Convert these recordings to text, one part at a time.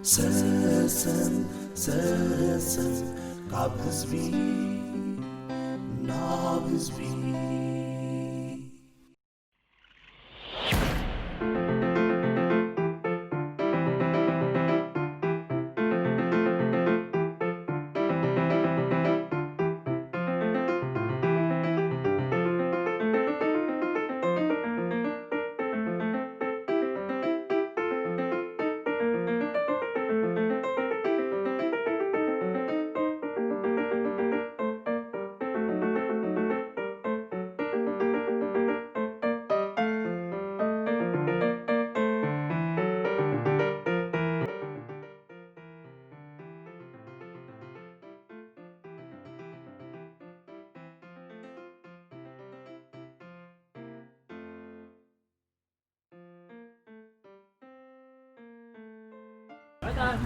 ሰሰን ሰሰን ካብ ህዝቢ ናብ ህዝቢ። ዕጣን፣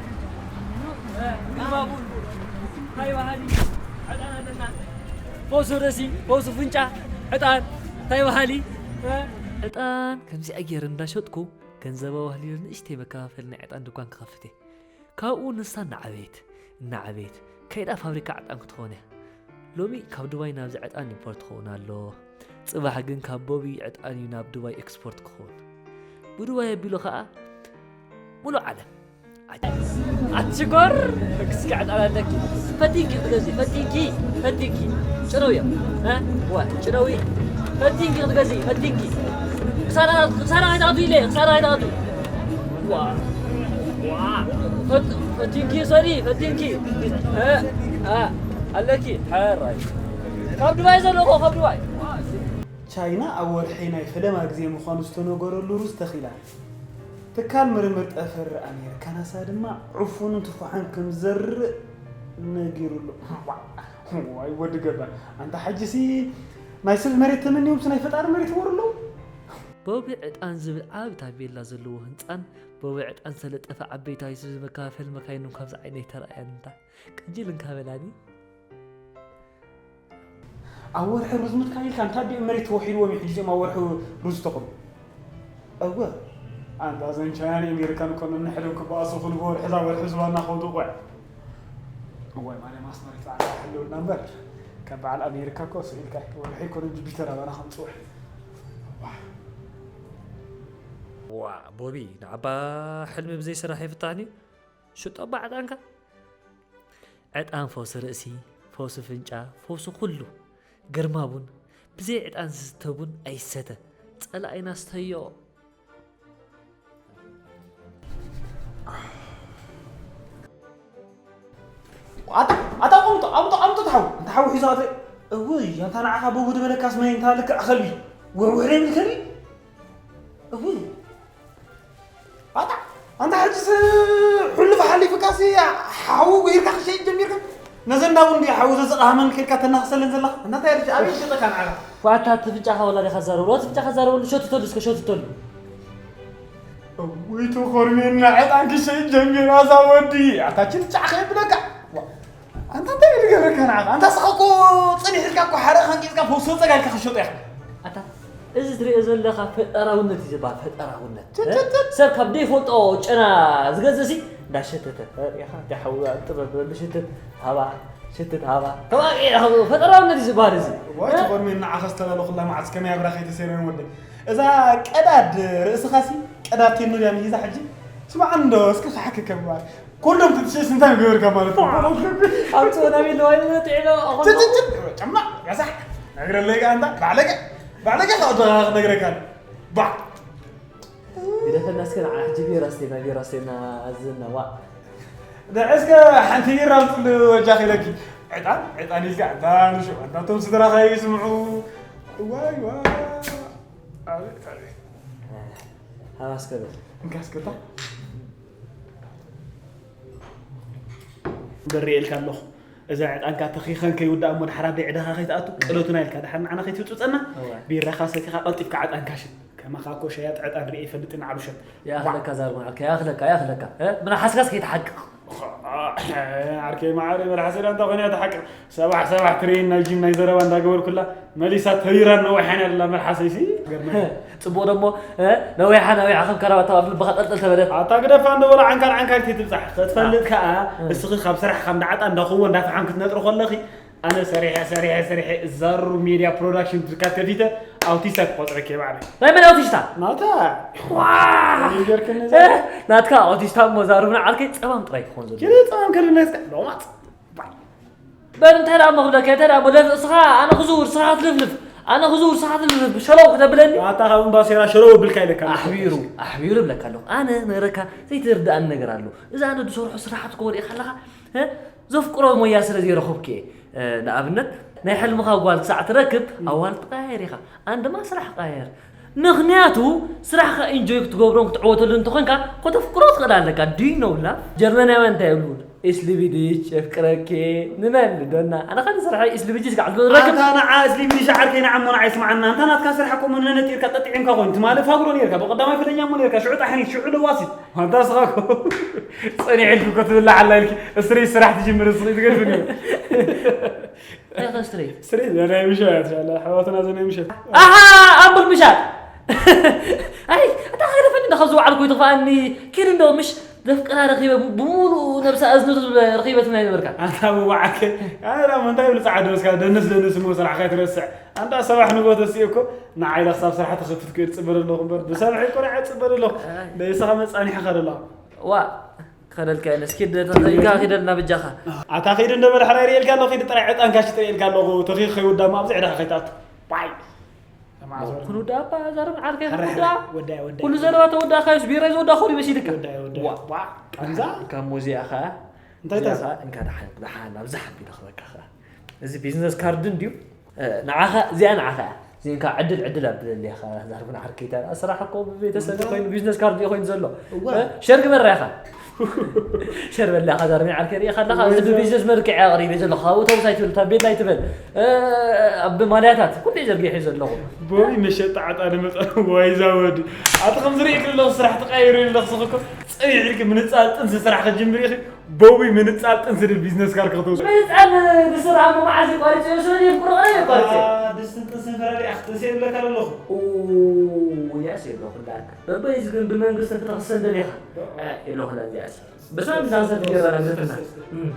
እ፣ ግርማቡን፣ እንታይ በሃሊ ዕጣን ኣለና። ፈውሲ ርእሲ፣ ፈውሲ ፍንጫ፣ ዕጣን፣ እንታይ በሃሊ፣ እ? ዕጣን ከምዚኣ ገይረ እንዳሸጥኩ ገንዘብ ኣዋህሊሉ ንእሽተይ መከፋፈሊ ናይ ዕጣን ድኳን ክኸፍት እየ። ካብኡ ንሳ እናዓበየት፣ እናዓበየት ከይዳ ፋብሪካ ዕጣን ክትኸውን እያ። ሎሚ ካብ ዱባይ ናብዚ ዕጣን ኢምፖርት ክኸውን ኣሎ። ጽባሕ ግን ካብ ቦቢ ዕጣን እዩ ናብ ዱባይ ኤክስፖርት ክኸውን። ብዱባይ ኣቢሉ ኸኣ ሙሉእ ዓለም። ኣቲ ሽኮር፣ እስኪ ዕጣን ኣለኪ። ፈቲንኪ ክትገዝኢ፣ ፈቲንኪ፣ ፈቲንኪ። ጭነው እዮም። እ? ዋ፣ ጭነው እዩ። ፈቲንኪ ክትገዝኢ፣ ፈቲንኪ። ክሳራ፣ ክሳራ ከይትኣትዉ ኢለ፣ ክሳራ ከይትኣትዉ። ዋ፣ ዋ። ፈት-፣ ፈቲንኪ፣ ሶሪ፣ ፈቲንኪ። እ? አ፣ ኣለኪ። ሕራይ። ካብ ዱባይ ዘለኹ፣ ካብ ዱባይ። ቻይና ኣብ ወርሒ ናይ ፈለማ ግዜ ምዃኑ ዝተነገረሉ ሩዝ ተኺላ። ትካል ምርምር ጠፈር ኣሜሪካ ናሳ ድማ ዕፉንን ትፋሕን ከም ዝዘርእ ነጊሩ ኣሎ። ዋይ ወዲ ገባር፣ ኣንታ ሕጂሲ ናይ ሰብ መሬት ተመንዮም ናይ ፈጣሪ መሬት ይወሩ ኣለዉ። ቦቢ ዕጣን ዝብል ዓቢ ታቤላ ዘለዎ ህንጻን ቦቢ ዕጣን ዝተለጠፈ ዓበይቲ ኣይሱዙ መከፋፈሊ መካይንን ካብዚ ዓይነይ ተራእያን እንታ ቅጅል እንካ በላኒ። ኣብ ወርሒ ሩዝ ምትካል ኢልካ እንታይ ዲኡ መሬት ተወሒድዎም እዩ ሕጂ እዚኦም ኣብ ወርሒ ሩዝ ዝተኽሉ? እወ፣ ኣንታ እዘን ቻይናን ኣሜሪካን እኮ ነንሕድም ክበኣሱ ኩሉ ብወርሒ እዛ ወርሒ ዝባና ከውድቑ እያ። እዋይ ማርያም ኣስመሪት በዓል ክሕልውልና እምበር፣ ካብ በዓል ኣሜሪካ እኮ ስኢልካ እዩ። ወርሒ እኮ ንጅቢተር ኣባና ከምፅውሕ። ዋህ። ዋ፣ ቦቢ፣ ንዓባ ሕልሚ ብዘይ ስራሕ ኣይፍታሕን እዩ። ሽጦ እባ ዕጣንካ። ዕጣን ፈውሲ ርእሲ፣ ፈውሲ ፍንጫ፣ ፈውሲ ኩሉ። ግርማ ቡን፣ ብዘይ ዕጣን ዝስተ ቡን ኣይሰተ። ጸላኢና ስተዮ። ኣታ፣ ኣታ ኣምጦ፣ ኣምጦ፣ ኣምጦ ተሓው። እንተ ሓው ሒዞ ኣተ፣ እውይ፣ ኣንታ ንዓኻ በቡ ድበለካስ መን እንታ ልክዕ ከልቢ። ውሕውሕ ደብል ከልቢ። እውይ። ኣታ፣ ኣንታ ሕጅስ ሕሉፍ ሓሊፉካሲ ሓው ገይርካ ክሸይጥ ጀሚርካ? ነዘን ዳቡ እንዲ ሓው ዘዘቓሃመን ከይድካ ተናኽሰለን ዘለኻ? እናታ ይርጅ፣ ኣበይ ሸጠካ ንዓኻ? ዋታ፣ እቲ ፍንጫኻ ወላ ዲኻ ትዛረበሉ? እቲ ፍንጫኻ ትዛረበሉ፣ ሸትተሉ እስከ፣ ሸትተሉ። እውይ፣ ተኾርሜና፣ ዕጣን ክሸይጥ ጀሚራ እዛ ወዲ። ኣታ ችልቻዕ ከየብለካ። ዋ፣ ኣንታ እንታይ እዩ ዝገብረካ ንዓኻ? ኣንታ ስኻ እኮ ጽኒሕ ኢልካ እኮ ሓደ ኻንቂጽካ ፈውሲ ወጸጋ ኢልካ ክሸጦ ኢኻ። ኣታ፣ እዚ ትሪኦ ዘለኻ ፈጠራውነት እዩ ዝበሃል፣ ፈጠራውነት። ቸ፣ ቸ፣ ቸ። ሰብ ካብ ዘይፈልጦ ጨና ዝገዝእሲ እንዳሸተተ፣ ሪኢኻ፣ እንታይ ሓዊ ጥበብ፣ ሽትት ሃባ፣ ሽትት ሃባ። ተዋቂ ኢኻ፣ ፈጠራውነት እዩ ዝበሃል እዚ። ዋይ፣ እ? ትኾርሜ ንዓኻ ዝተላለኹላ መዓስ ከመይ ኣብራ ከይተሰይረን ወደይ። እዛ ቀዳድ ርእስኻሲ፣ ቀዳድ ቴክኖሎጂ ሒዛ ሕጂ። ስማዕ እንዶ፣ እስከ ክሓከከ እባ። ኮንዶም ክትሽየስ እንታይ ገበርካ ማለት ነው? ኣምፅኡ ናብ ኢሉ ዋይሉ ጥዒሎ፣ ኣኾንዶ። ጭ፣ ጭ፣ ጭ፣ ጨማ፣ ረሳሕ። ነግረለይ ከኣ እንታ፣ ባዕለገ፣ ባዕለገ ከኣ ደኻ ክነግረካ። ባ። ግደፈና እስከ ንዓ ሕጂ ቢራ ስተይና፣ ቢራ ስተይና ኣዝዘና፣ ዋ። ንዕ እስከ ሓንቲ ቢራ ኣምፅሉ ወጃኽ ኢለኪ። ዕጣን፣ ዕጣን ኢልካ፣ ዕጣን፣ ሽዑ፣ ዕጣን፣ እቶም ስድራኻ ይስምዑ። ዋይ፣ ዋይ። ኣቤት፣ ኣቤት። ሃባ እስከ በል። እንካ እስከ እታ። እምበር ሪኤልካ ኣለኹ። እዛ ዕጣንካ ተኺኸን ከይውዳእ እሞ ድሓር ኣብ ደይ ዕዳኻ ከይትኣቱ፣ እወ። ቅለቱና ኢልካ ድሓር ንዓና ከይትብጽብጸና፣ እወ። ቢራኻ ሰቲኻ ቀልጢፍካ ዕጣንካ ሽጥ። ከማኻ እኮ ሸያጥ ዕጣን ሪኤ ይፈልጥን ዓብሸት። ይኣኽለካ ዛርማ፣ ይኣኽለካ፣ ይኣኽለካ። እ? ምናሓስካስ ከይትሓቅቕ። ኸኣ፣ ዓርከይ መዓረይ፣ መልሓሰይ ዳንታ ኮይና እያ ትሓቅር። ሰባሕ ሰባሕ ትርእየኒ ናይ ጂም ናይ ዘረባ እንዳገበርኩላ፣ መሊሳ ተቢራን ነዊሓን እያ ዘላ መልሓሰይሲ። ገርመኒ። ጽቡቕ ደሞ፣ እ፣ ነዊሓ ነዊሓ ከም ከረባት ኣብ ልብኻ ጠልጠል ተበለት። ኣታ ግደፋ እንዶ በላ ዓንካል ዓንካል ትብጻሕ። ክትፈልጥ ከኣ፣ እ። እስኺ ካብ ስራሕ ካብ እንዳዓጣ እንዳኹዎ እንዳፈሓም ክትነጥሪ ከለኺ፣ ኣነ ሰሪሐ ሰሪሐ ሰሪሐ ዛሩ ሜድያ ፕሮዳክሽን ትካል ከፊተ ኣውቲስታ ክቆጽረኪ እየ ባዕለይ። ናይ መን ኣውቲስታ? ናታ። ዋ! ሪንገርክኒ እ፣ ዘ- ናትካ ኣውቲስታ እሞ ዛሩብና ዓርከይ ጸባም ጥራይ ክኾን ዘሎ። ኪደ ጸባም ከድነስካ ሎማት። በል እንታይ ደኣ እሞ ክብለካ፣ እንታይ ደኣ እሞ ለፍ-፣ እስኻ ኣነ ክዝውር እስኻ ክትልፍልፍ፣ ኣነ ክዝውር እስኻ ክትልፍልፍ፣ ሸለው ክተብለኒ? ኣታ ካብ እምባሴራ ሸለው ብልካ ኢለካ። ኣሕቢሩ፣ ኣሕቢሩ እብለካ ኣለኹ። ኣነ ነረካ ዘይትርድኣኒ ነገር ኣሎ። እዛ ኣነ ዝሰርሖ ስራሓት እኮ ወሪእካ ኣለኻ፣ እ? ዘፍቅሮ ሞያ ስለ ዘይረኸብኩ እየ። እ፣ ንኣብነት ናይ ሕልምኻ ጓል ክሳዕ ትረክብ ኣዋልድ ትቀያየር ኢኻ። ኣነ ድማ ስራሕ ቀያየር። ምኽንያቱ ስራሕካ ኢንጆይ ክትገብሮን ክትዕወተሉ እንተኾንካ ከተፍቅሮ ትኽእል ኣለካ። Do you know love? ጀርመናውያን እንታይ ይብሉ? ኢስሊቢዲች የፍቅረኪ ንበል ዶና። ኣነ ኸን ስራሕ ኢስሊቢዲች ጋዕ ዝረክብ ኣንታ ንዓ እስሊም ንሻዓርከይ ንዓሞ ንዓ ይስምዓና። ኣንታ ናትካ ስራሕ እኮ መነነጢርካ ጠጢዒምካ ኮይኑ ትማሊ ፋግሮ ነርካ። ብቐዳማይ ፈለኛ እሞ ነርካ። ሽዑ ጣሕኒት፣ ሽዑ ለዋሲት። ኣንታ ስኻ እኮ ጸኒሕ ኢልኪ እኮ ትብላዕ ኣላ ኢልኪ። እስሪ ስራሕ ትጅምር እስኺ ትገድፍኒ። እንታይ ኸ ስትሬት? ስትሬት ናይ ምሸት፣ ኣሕዋትና ዘ ናይ ምሸት። ኣሃ፣ ኣምብል ምሻት። ኣይ፣ ኣታ ኸይደፈኒ እንዳ ኸዚ ወዓል ኮይ ትኽፋኣኒ። ኪድ እንዶ ምሽ ዘፍቅራ ረኺበ ብሙሉ ነብሳ እዝኒ ትብል ረኺበት ናይ ነበርካ። ኣታ ብባዓከ፣ ኣረ ዳሞ እንታይ ብሉ ጻዕዱ መስካ ደንስ ደንስ እሞ ስራሕካ ትረስዕ። ኣንታ ሰባሕ ንጎ ተስኡ እኮ ንዓይ ለኽሳብ ስራሕ ተኸፍት ክብል ጽበረ ኣለኹ እምበር ብሰብሒ እኮ ንዓይ ጽበረ ኣለኹ። ኣይ። ደይስኻ መጻኒሕኻ ደለኹ። ዋ፣ ከደልካ የለ፣ እስኪ ደ-፣ ተዘይጋ ኪደልና በጃኻ። ኣታ ኺድ እንደ በለ ሕራይ ርእየልካ ኣለኹ፣ ኺድ ጥራይ ዕጣንካ ሽጥ ርእየልካ ኣለኹ፣ ተኺ ኸይወዳ እሞ ኣብዚ ዕዳኻ ከይትኣቱ። ባይ። ተማዞር። ኩሉ ዳ ኣባ ዛረብ ዓርከይ ሕራይ፣ ኩሉ ዳ። ሕራይ፣ ወዳይ፣ ወዳይ። ኩሉ ዘረባ ተወዳእካዮስ ቢራይ ዝወዳእኩ ዶ መሲልካ? ወዳይ፣ ወዳይ። ዋ። ዋ፣ ቃንዛ? ካብ ሙዚያ ኸኣ። እንታይ ሙዚያ ተዝ- ኸኣ እንካ ደሓን፣ ደሓን፣ ኣብዚ ሓቢሉ ክበካ ኸኣ። እዚ ቢዝነስ ካርድ እንድዩ። እ፣ ንዓኻ፣ እዚኣ ንዓኻ እያ። እዚእንካ ዕድል፣ ዕድል ኣብለለይ ኢኻ፣ ዛርብና ዓርከይታ። ስራሕ እኮ ብቤተሰብ እዋ። ኮይኑ፣ ቢዝነስ ካርድ እዩ ኮይኑ ዘሎ። እዋ። እ፣ ሸር ግበራ ኢኻ። ሸር በላ ኢኻ፣ ዛርብና ዓርከይ ርኢኻ ኣለኻ። እዚ እዋ። ብቢዝነስ መልክዕ እያ ኣቕሪበ ዘለኹ። ካብኡ ተውሳይ ትብል፣ እታ ቤላ ኣይትበል። እ፣ ኣብ ማልያታት፣ ኩሉ እዩ ዘርጊሑ ዘለኹ። ቦቢ መሸጣ ዓጣ ንመጸ፣ ዋይ ዛወዲ። ኣቲ ከም ዝርእየኪ ዘለኹ ስራሕ ትቃይሩ ኣለኹ፣ ስኽ እኮ ጸኒሕ ኢልኪ ምንጻል ጥንሲ ስራሕ ክትጅምሪ ኢኺ። ቦቢ ምንጻል ጥንሲ ድል ቢዝነስ ካርድ ከተውስድ። ምንጻል ንስራ እሞ መዓዝ ይቋርጽ እዩ? ሰው ይቁረቕ ነው ይቋርጽ። አ፣ ድስትን ጥንስን ፈራሪያ ክትጥንሲ የብለካ ኣለኹ። ኡ፣ ያስ የብለኹ እንዳልክ። በበይ ዝግን ብመንግስቲ ክትረኽሰን ደሊኻ? እ፣ የብለኹ እንዳልክ ያስ። በስመ ኣብ እንዳንሰት ገበረ ዘትና። እም።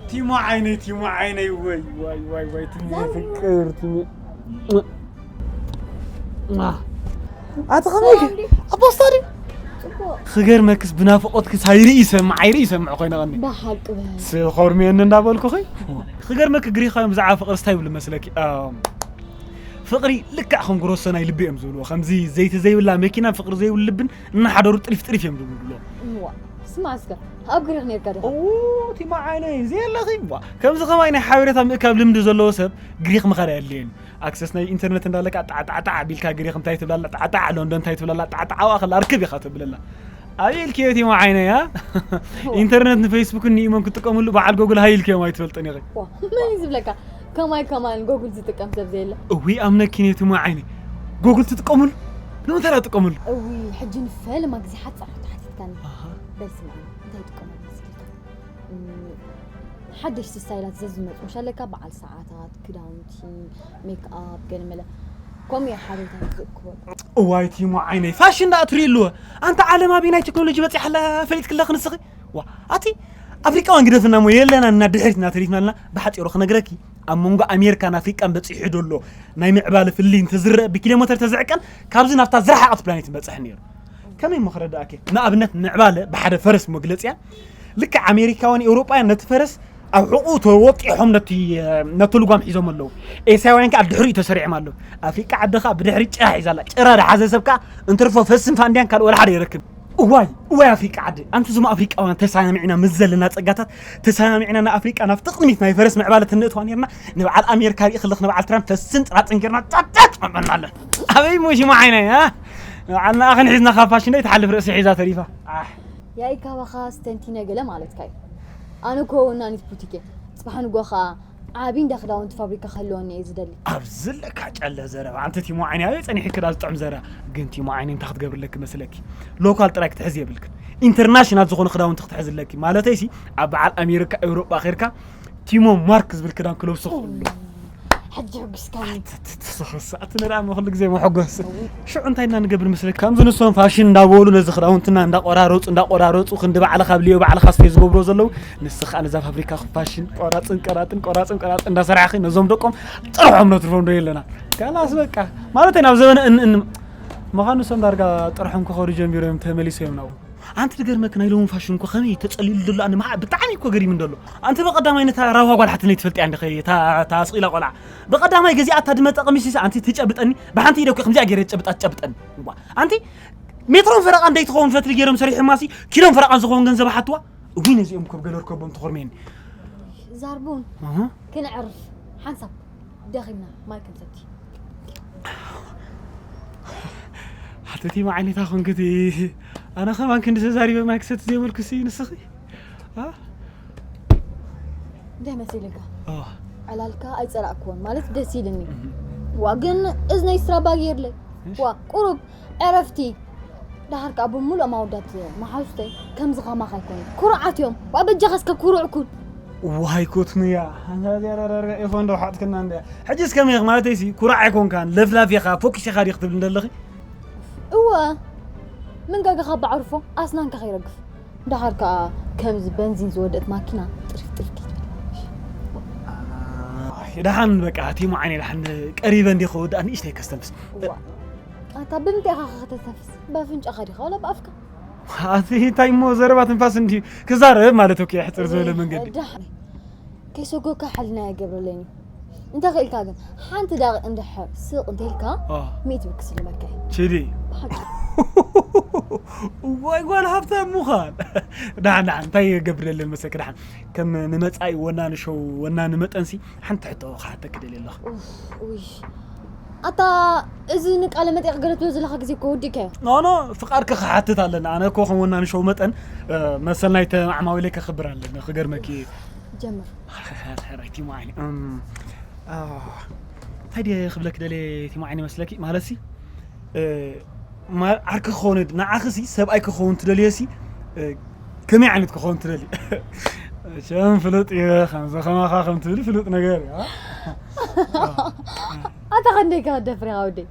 ቲሞ ዓይነይ፣ ቲሞ ዓይነይ፣ ወይ፣ ወይ፣ ወይ፣ ወይ፣ ትሜ ፍቅር፣ ትሜ። ኣቲ ኸመይ ሰላም ድዩ? ኣቦስታ ድዩ? ጽቡቕ። ክገርመክስ ብናፍቖትክስ ኣይርኢ ይሰምዕ፣ ኣይርኢ ይሰምዕ ኮይነ ቐኒ። ብሓቂ በል። ስኾርምየኒ እንዳበልኩኺ። ክገርመኪ ግሪኻውያን ብዛዕባ ፍቕሪ ስታይ ይብሉ መስለኪ? ኣም፣ ፍቕሪ ልክዕ ከም ግሮሶ ናይ ልቢ እዮም ዝብልዎ። ከምዚ ዘይቲ ዘይብላ መኪናን ፍቕሪ ዘይብሉ ልብን እናሓደሩ ጥሪፍ ጥሪፍ እዮም ዝብልዎ። እዋ፣ ስማ እስከ፣ ኣብ ግሪኽ ነርካ ዲኻ? ኦ፣ ቲማ ዓይነይ፣ እዚ የለኺ? ዋ፣ ከምዚ ኸማይ ናይ ሓበሬታ ምእካብ ልምዲ ዘለዎ ሰብ ግሪኽ ምኻድ ኣየድልየን። ኣክሰስ ናይ ኢንተርነት እንዳለካ ጣዕጣዕጣዕ ኣቢልካ ግሪኽ እንታይ ትብላላ፣ ጣዕጣዕ ሎንዶን እንታይ ትብላላ፣ ጣዕጣዕ ኣብኣ ከላ ርክብ ኢኻ ተብለላ። ኣበይ ኢልክዮ ቲማ ዓይነይ፣ ኣ? ኢንተርነት ንፌስቡክን ንኢሞን ክትጥቀምሉ በዓል ጎግል ሃይ ኢልክዮም ኣይትፈልጥን ኢኺ። ዋ፣ መን እዩ ዝብለካ? ከማይ ከማን ጎግል ዝጥቀም ሰብ ዘየለ። እዊ ኣምነኪን እየ ቲማ ዓይነይ። ጎግል ትጥቀምሉ? ንምንታይ ደኣ ትጥቀምሉ? እዊ፣ ሕጂ ንፈልማ ግዜ ሓጻር ተሓቲትካኒ። ኣሃ። በል ስምዓኒ፣ እንታይ ይጥቀመሉ መሲልካ? እም፣ ሓደሽቲ ስታይላት ዘዝመጹ፣ ምሽ ኣለካ በዓል ሰዓታት፣ ክዳውንቲ፣ ሜክኣፕ፣ ገለ መለ። ከምኡ እየ ሓበሬታ ዝእክቦ። እዋይ ቲሞ ዓይነይ፣ ፋሽን ደኣ ትርኢ ኣለወ። ኣንታ ዓለም ኣበይ ናይ ቴክኖሎጂ በጺሓ ኣላ ፈሊጥኪ ኣለኺ ንስኺ? ዋ፣ ኣቲ ኣፍሪቃውያን ግደፍና እሞ የለና እና ድሕሪት እና ተሪፍና ኣለና። ብሓጺሩ ክነግረኪ፣ ኣብ መንጎ ኣሜሪካን ኣፍሪቃን በጺሑ ዘሎ ናይ ምዕባለ ፍልልይ እንተዝረአ ብኪሎ ሜተር ተዝዕቀን ካብዚ ናብታ ዝረሓቐት ፕላኔት ምበጻሕ ነይሩ። ከመይ እሞ ክረዳእኪ? ንኣብነት ምዕባለ ብሓደ ፈረስ መግለጺያ። ልክዕ ኣሜሪካውያን ኤውሮጳውያን ነቲ ፈረስ ኣብ ሕቑኡ ተወጢሖም ነቲ፣ ነቲ ልጓም ሒዞም ኣለዉ። ኤስያውያን ከኣ ድሕሪኡ ተሰሪዖም ኣለዉ። ኣፍሪቃ ዓዲ ከኣ ብድሕሪ ጭራ ሒዛ ኣላ። ጭራ ዝሓዘ ሰብ ከኣ እንትርፎ ፈስን ፋንድያን ካልእ ወላ ሓደ ይረክብ። እዋይ፣ እዋይ ኣፍሪቃ ዓዲ። ኣንቱ እዞም ኣፍሪቃውያን ተሰማሚዕና ምስ ዘለና ጸጋታት፣ ተሰማሚዕና ንኣፍሪቃ ናብቲ ቅድሚት ናይ ፈረስ ምዕባለ ተነእትዋ ኔርና፣ ንበዓል ኣሜሪካ ሪኢ ከለኽ ንበዓል ትራምፕ ፈስን ጥራጥን ጌርና ጫጫጭ መበልና ኣለ። ኣበይ እሞ ሽማ ዓይነይ፣ ኣ? ንበዓልና ኣኽን ሒዝና ካብ ፋሽን ደይ ትሓልፍ ርእሲ ሒዛ ተሪፋ። ኣሕ። ያኢ ካባኻ ስተንቲነ ገለ ማለትካ እዩ። ኣነ እኮ ወናኒት ቡቲክ እየ። ጽባሕ ንግሆ ኸኣ ዓቢ እንዳ ክዳውንቲ ፋብሪካ ክህልወኒ እየ ዝደሊ። ኣብ ዝለካ ጨለ ዘረባ። ኣንቲ ቲሞ ዓይኒ ኣበይ ጸኒሕኪ ዳ ዝጥዕም ዘረባ? ግን ቲሞ ዓይኒ እንታይ ክትገብርለኪ መስለኪ? ሎካል ጥራይ ክትሕዚ የብልክን። ኢንተርናሽናል ዝኾነ ክዳውንቲ ክትሕዝለኪ። ማለተይሲ ኣብ በዓል ኣሜሪካ፣ ኤውሮጳ ኸይርካ ቲሞ ማርክ ዝብል ክዳን ክለብሱ ክኽእሉ። ሕጂ ሕጉስካኒ። ትስኽስ ኣቲ ንርኣ ኩሉ ግዜ መሐጎስ። ሽዑ እንታይ ኢና ንገብር መስለካ? ከምዚ ንሶም ፋሽን እንዳበሉ ነዚ ክዳውንትና እንዳቆራረጹ እንዳቆራረጹ ክንዲ ባዕልኻ ብልዮ ባዕልኻ ስተይ ዝገብሮ ዘለዉ ንስኻ ነዛ ፋብሪካ ፋሽን ቆራጽን ቀራጥን ቆራጽን ቀራጥን እንዳሰራሕኺ ነዞም ደቆም ጥርሖም ነትርፎም ዶ የለና? ካላስ በቃ ማለት ናብ ዘበነ እን እን ምዃኑ ንሶም ዳርጋ ጥርሖም ክኸዱ ጀሚሮም ተመሊሶም ናብኡ። ኣንቲ ዝገርመክ ናይ ሎሚ ፋሽን እኮ ከመይ ተጸሊሉ ዘሎ ኣነ መዓ ብጣዕሚ እኮ ገሪም እንደሎ። ኣንቲ በቀዳማይ ነታ ራዋ ጓል ሓትነይ ትፈልጥያ እንዲኺ እታ እታ ስቕ ኢላ ቆልዓ። በቀዳማይ ገዚኣታ ድመጠ ቀሚስ ኣንቲ ትጨብጠኒ ብሓንቲ ኢደ እኮ ከምዚኣ ገይረ ትጨብጣ ትጨብጠኒ። እዋ ኣንቲ ሜትሮን ፈረቓ እንደይ ትኸውን ፈትሊ ገይሮም ሰሪሖማሲ ኪሎን ፈረቓን ዝኸውን ገንዘብ ሓትዋ። እውይ ነዚኦም ኮብ ገለር ኮቦም ትኾርሜኒ። ዛርቡን ኣሃ። ክንዕርፍ ሓንሳብ ደኺምና ማይ ክንሰቲ። ሓተቲ መዓይነታ ኮንክቲ ኣነ ከማን ክንዲ ተዛሪበ ማይ ክሰቲ ዘይበልኩሲ ንስኺ ኣ? እንታይ መሲልካ? ኦ። ዕላልካ ኣይጸላእክዎን ማለት ደስ ኢልኒ። እህ። ዋ ግን እዝነይ ስትራባ ገይርለይ። እሺ። ዋ ቁሩብ ዕረፍቲ። ደሓር ከኣ ብምሉኦም ኣወዳት መሓዙተይ ከምዚ ከማኻ ኣይኮኑን። ኩሩዓት እዮም። ዋ በጃኻ እስከ ኩሩዕ ኩን። ዋይ ኮትንያ። ኣንታ እዚኣ ዳርጋ ኤፎ እንዶ ሓጥክና እንድያ። ሕጂስ ከመይ ኢኺ ማለተይሲ ኩራዕ ኣይኮንካን፣ ለፍላፍ ኢኻ፣ ፎኪስ ኢኻ ድዩ ክትብል እንደለኺ? እወ። ምን ጋጋኻ በዓርፎ ኣስናንካ ከይረግፍ። ደሓር ከኣ ከምዚ በንዚን ዝወደት ማኪና ጥርፍ ጥርፍ ከይትብል። ኣይ፣ ደሓን በቃ፣ ቲሞ ዓይነይ ደሓን ቀሪበ እንዲኺ ክወድኣ ንእሽተይ ከስተንፍስ። እዋ። ኣታ ብምንታይ ኢኻ ከተስተንፍስ? በኣፍንጫኻ ዲኻ ዋላ ብኣፍካ? ኣቲ እንታይ እሞ ዘረባ ትንፋስ እንዲ ክዛረብ ማለት እኮ የሕጽር ዝበለ መንገዲ። ደሓን። ከይሰጎካ ሕልና የገብረለይን እዩ። እንተ ኽኢልካ ግን ሓንቲ ደቂቕ እንድሕር ስቕ እንተኢልካ አ። ሚእቲ ብር ክስልመካ እዩ። ችዲ። ብሓቂ። ዋይ ጓል ሃብታም ምዃን። ደሓን፣ ደሓን፣ እንታይ የገብረለን መሰለኪ ደሓን። ከም ንመጻኢ ወናኒ ሾው፣ ወናኒ መጠንሲ ሓንቲ ሕቶ ክሓተኪ ደልየ ኣለኹ። ኡፍ፣ ኡይ። ኣታ እዚ ንቃለ መጠይቕ ገለ ትብሎ ዘለኻ ግዜ እኮ ወዲእካዮ። ኖ፣ ኖ፣ ፍቓድኪ ክሓትት ኣለኒ። ኣነ እኮ ከም ወናኒ ሾው መጠን፣ እ፣ መሰል ናይተ ዓማዊለይ ከኽብር ኣለኒ። ክገርመኪ። ጀምር። ሕራይ ቲሞ ዓይኒ። እም፣ አ፣ እንታይ ድየ ክብለኪ ደልየ ቲሞ ዓይኒ መስለኪ? ማለትሲ፣ እ፣ ማ-፣ ዓርኪ ክኸውን፣ ንዓኺሲ ሰብኣይ ክኸውን ትደልዮሲ፣ እ፣ ከመይ ዓይነት ክኸውን ትደልዪ? መቸም ፍሉጥ እየ፣ ከምዚ ከማኻ ከም ትብል ፍሉጥ ነገር እዩ፣ አ? ኣታ ኸንደይ ከ ደፍሪኻ ወደይ?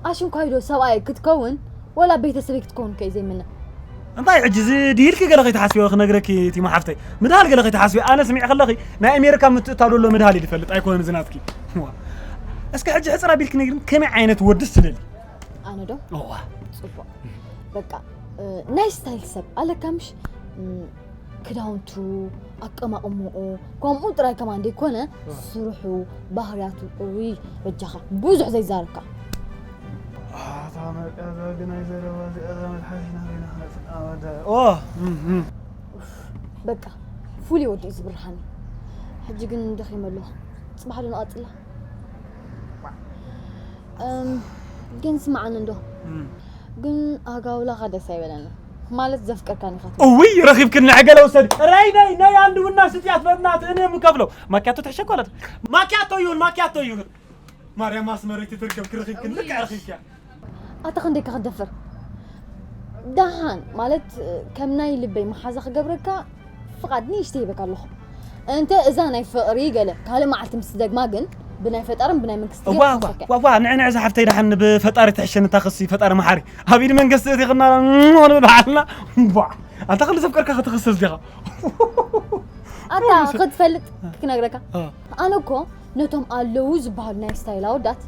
ኣሽንኳይዶ ሰብኣይ ክትከውን ወላ ቤተሰበይ ክትከውን ከ እዩ ዘይምነ። እንታይ ሕጂ እዚ ድሂልኪ ገለ ከይትሓስቢ ክነግረኪ ቲማ ሓፍተይ። ምድሃል ገለ ከይትሓስቢ፣ ኣነ ስሚዕ ከለኺ ናይ ኣሜሪካ ምትእታው ዘሎ ምድሃል እዩ ዝፈልጥ ኣይኮነን እዚ ናትኪ። ዋ። እስኪ ሕጂ ሕጽር ኣቢልኪ ነግርኒ ከመይ ዓይነት ወድስ ትደሊ? ኣነ ዶ? እዋ። ጽቡቕ። በቃ፣ እ፣ ናይ ስታይል ሰብ ኣለካ ምሽ? እም፣ ክዳውንቱ፣ ኣቀማቕምኡ፣ ከምኡ ጥራይ ከማን ደይኮነ፣ እ። ስርሑ፣ ባህርያቱ፣ እውይ፣ በጃኻ፣ ብዙሕ ዘይዛረብካ። ኣታ መርቃዛ ግን ኣይዘረባ እዚኣ እዛ መትሓዚና ኮይና ክነጥፍኣ ወደ-፣ ኦ፣ እም፣ እም። ኡፍ፣ በቃ፣ ፉል እዩ ወዲኡ ዝብርሃኒ። ሕጂ ግን ደኺመ ኣለኹ። ጽባሕ ዶ ንቐጽላ? እም፣ ግን ስማዓኒ እንዶ። እም። ግን ኣጋውላኻ ደስ ኣይበለኒ። ማለት ዘፍቀርካኒ ኢኻ ትብል። እውይ፣ ረኺብክኒ፣ ዕገለ ውሰድ። ራይ ናይ፣ ናይ ኣንድ ቡና ስጥያት በእናትህ፣ እኔ የምከፍለው። ማኪያቶ ትሕሸ እኮ ኣላት። ማኪያቶ ይሁን፣ ማኪያቶ ይሁን። ማርያም ኣስመረይቲ ትርከብ፣ ክረኺብክኒ፣ ልክዕ ረኺብክያ። ኣታ ክንደይ ከ ክትደፍር? ደሓን፣ ማለት ከም ናይ ልበይ መሓዛ ክገብረካ ፍቓድ ንእሽተይ ሂበካ ኣለኹ። እንተ እዛ ናይ ፍቕሪ ገለ ካልእ መዓልቲ ምስ ትደግማ ግን ብናይ ፈጣርን ብናይ መንግስቲ እዋ፣ እዋ፣ ክትወስደካ እያ። እዋ፣ እዋ፣ ንዕ፣ ንዕ፣ እዛ ሓፍተይ ደሓን ብፈጣሪ ትሕሸኒ፣ እታ ክሲ ፈጣሪ መሓሪ። ኣብ ኢድ መንግስቲ እቲኽና ንብል በዓልና። እዋ፣ ኣንታ ክሊ ዘፍቀርካ ክትኽስስ ዲኻ? ኣታ ክትፈልጥ ክነግረካ። እ። ኣነ እኮ ነቶም ኣለዉ ዝበሃሉ ናይ ስታይል ኣወዳት